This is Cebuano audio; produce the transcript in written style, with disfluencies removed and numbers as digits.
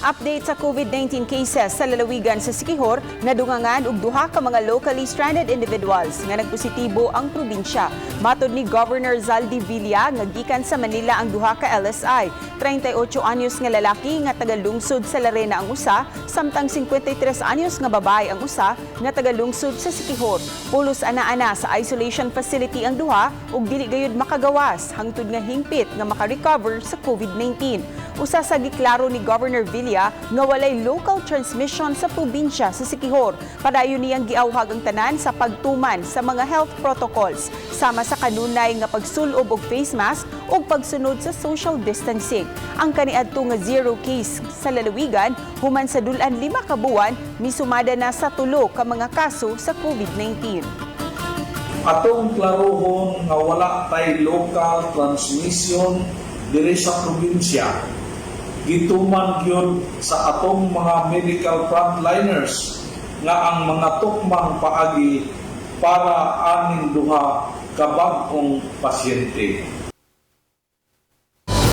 Update sa COVID-19 cases sa lalawigan sa Siquijor, nadungangan og duha ka mga locally stranded individuals nga nagpositibo ang probinsya. Matod ni Governor Zaldy Villa nga gikan sa Manila ang duha ka LSI. 38 anyos nga lalaki nga taga-lungsod sa Larena ang usa, samtang 53 anyos nga babae ang usa nga taga-lungsod sa Siquijor. Pulos ana-ana sa isolation facility ang duha ug dili gayud makagawas hangtod nga hingpit nga makarecover sa COVID-19. Usa sa giklaro ni Governor Villa nga walay local transmission sa probinsya sa Siquijor. Padayon niyang giawhag ang tanan sa pagtuman sa mga health protocols sama sa kanunay nga pagsulob og face mask ug pagsunod sa social distancing. Ang kaniadto nga zero case sa lalawigan human sa dul-an 5 ka buwan, misumada na sa tulo ka mga kaso sa COVID-19. Atong klarohon nga wala tay local transmission diri sa probinsya. Gituman gyud sa atong mga medical frontliners nga ang mga tukmang paagi para aning duha ka bag-ong pasyente.